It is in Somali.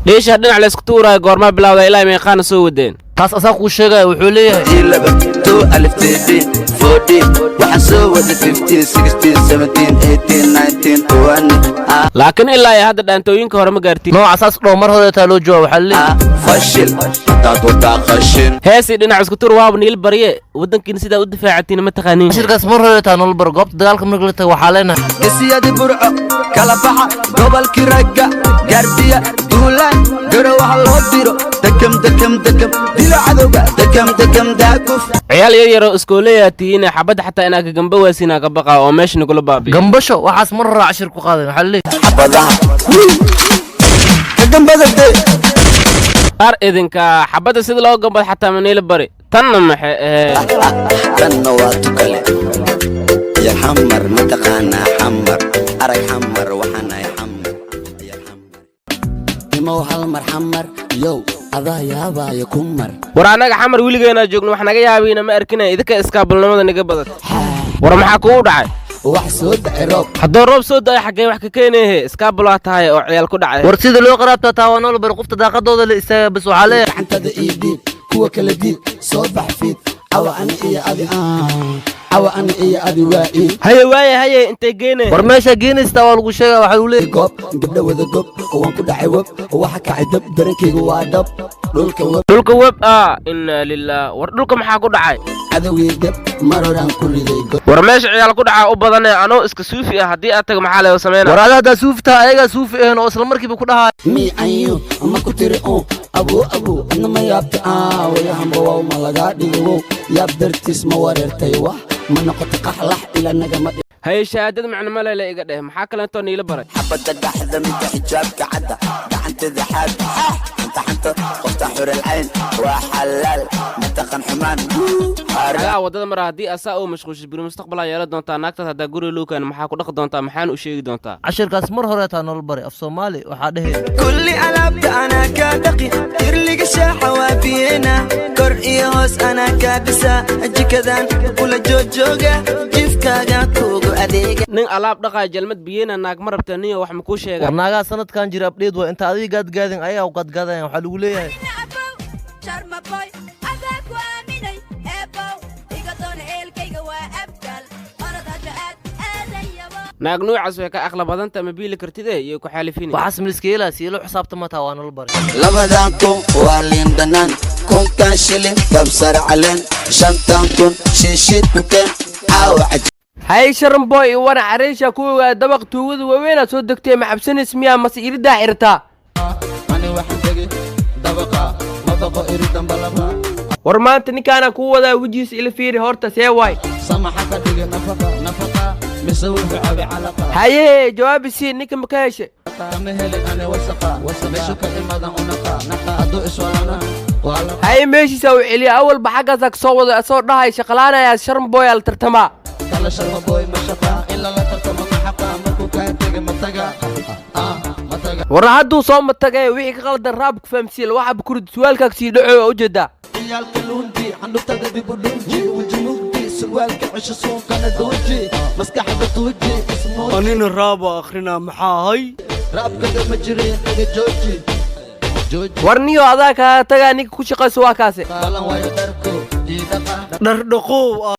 Dheesha dhinac la isku tuuraayo goormaa bilowda? Ilaa meeqaana soo wadeen? Taas asaa kuu sheegaya. Wuxuu leeyahay: Laba, 12, 13, 14, waxaan soo wada 15, 16, 17, 18, 19, 20. Laakiin ilaa iyo hadda dhaantooyinka hore ma gaartiin. Nooca saas dhoo mar horeetaa loo jawaab. Waxaa leeyahay: Fashil hadaad wadaa qashin. Heesii dhinac isku tuur waaba niil barye. Waddankiina sidaa u difaacatiin ma taqaaniin. Cashirkaas mar horeetaa nolol bar. Goobta dagaalka marka la tago waxaa leenahay: Gesiyadii Burco kala baxa, gobolkii ragga gaardiya, duulaan garo waxa loo diro, dekam dekam dekam, dilo cadowga, dekam dekam, daakuf. Ciyaal yar yaroo iskooleyaa tihiine, xabadda xataa inaa ka gamba waasiinaa ka baqa oo meesha nagula baabiyo. Gambasho waxaas mar horaa cashir ku qaadan. Waxaa leeyahay: Xabadaha kagambada de. Ar idinka xabadda sida loo gambado xataa maniila bari. Tanna maxay ahayd? Tanna waa tukale yar. Xamar mataqaanaa? Xamar arag, Xamar waxaanahay, Xamar yar, Xamar imow, hal mar Xamar yow, adaa yaabaayo ku mar. War annaga Xamar weligeenaa joogno, wax naga yaabiina ma arkina. Idinka iskaabulnimada naga badat. War maxaa kugu dhacay? Wax soo da'ay roob. Haddoo roob soo da'ay, xaggee wax ka keenehe? Iskaabulaa tahay oo ciyaal ku dhacay. War sida loo qaraabtaa taa waa nolol bar. Qofta daaqadooda la istaaga bas. Waxaa leeyahay: Gacantada ii dhiib, kuwa kala diid, soo bax fiid, cawa ani iyo adi, cawa ani iyo adi waa ii. Haye waaye, haye, intay geene? War meeshaa geenaystaa waa lagu sheegaa. Waxaa lagu leeyahay: Goob gabdha wada gob, waan ku dhacay web, waxa kacay dab, darankaygu waa dhab, dhulka web. Dhulka web ah, inaa lilah. War dhulka maxaa ku dhacay? Cadowgii gab mar horaan ku riday gob. War meesha ciyaal ku dhacaa u badane. Anoo iska suufi ah haddii aad tago, maxaa leeo sameyna? War ada haddaa suufi tahay, ayagaa suufi ahayn oo isla markiiba ku dhahaay. Me and you ma ku tiri un abuu abuu, adna ma yaabta wayahanba wow, ma lagaa dhigo wow, yaab dartiis ma wareertay, wax ma noqoto qaxlax ila nagama. Haye, shahaadada macno male iga dheh. Maxaa kaleentoo niila baray? Xabadda dhaxda, midda xijaabka cadda, gacantada xaad xanta xanta, qofta xural cayn waa xalaal, mataqan xumaan. Nagaa waddada mara haddii asaa oo mashquulshid, biri mustaqbalaa yeelan doontaa. Naagtaas haddaa guriga loo keeno, maxaa ku dhaqi doontaa? Maxaan u sheegi doontaa? Cashirkaas mar horeetaa nolol baray. Af Soomaali waxaa dhehe: Kulli alaabta anaa kaa dhaqi, kirliga shaaxa waa biyeena, kor iyo hoos anaa kaa dhisa, jikadan kula joojooga, jifkaaga kuugu adeega. Nin alaab dhaqaa jalmad biyena, naag ma rabta. Niyo, wax ma kuu sheega? War naagaha sanadkan jira update waa. Inta adiga gaadgaadin, ayagaa u gaadgaadayan. Waxaa lagu leeyahay: Sharmaboy adaa ku aaminay, eebow iga doona, eelkayga waa abgaal, orod hasha aad aadan yabo. Naag nuucaas way ka aqla badanta, ma biili kartide iyo ku xaalifini. Waxaas miliska siilo xisaabta mataa waa nolol baray. 2000 waa liin dhanaan, 1000-kan shilin kabsar caleen, 5000 shiishid ku keen caawa. Hay Sharanboy, iwana cariisha ku ogaa dabaq tuugada waaweynaa soo degtay. Ma cabsanays miyaa mase iridaa xirtaa? Ani waxaan tegi dabaqa, ma baqo iridan balaba. War maanta ninkaana kuu wadaa, wejigiisa ila fiiri horta, see waay? Samaxa ka dhige nafaqa nafaqa, mise wuxuu cabi calaqa? Haye, jawaabisii, ninka ma ka heshay? Kama helin ani wasaqa, meeshu ka imadan unaqa, hadduu iswalana waa la. Haye, meeshiisa u celiya. Awalba xaggaasaa ka soo wado asoo dhahay shaqalaanayaa. Sharanboy aa la tartamaa. Kala Sharma Boy ma shaqa in lala tartamo, ma xaqa markuu kaa tege ma taga, ma taga. War hadduu soo matagay, wixii ka qaldan raabka fahamsiil, waxaaba kurid su'aalkaaga sii dhaco waa ujeedaa. Ciyaalka luundi, xandhuftada dib u dhuuji, weji mugdi, surwaalka cesho, suuqana dooji, maskaxda tuuji, ismooji. Anina raaba akrinaa, maxaa hay? Raabkaga ma jirin, iga jooji jooji. War niyo, adaa kaa tagaa, ninka ku shaqayso waa kaase. Balan waayo dharku ii dhaqa. Dhardhaqoow ah.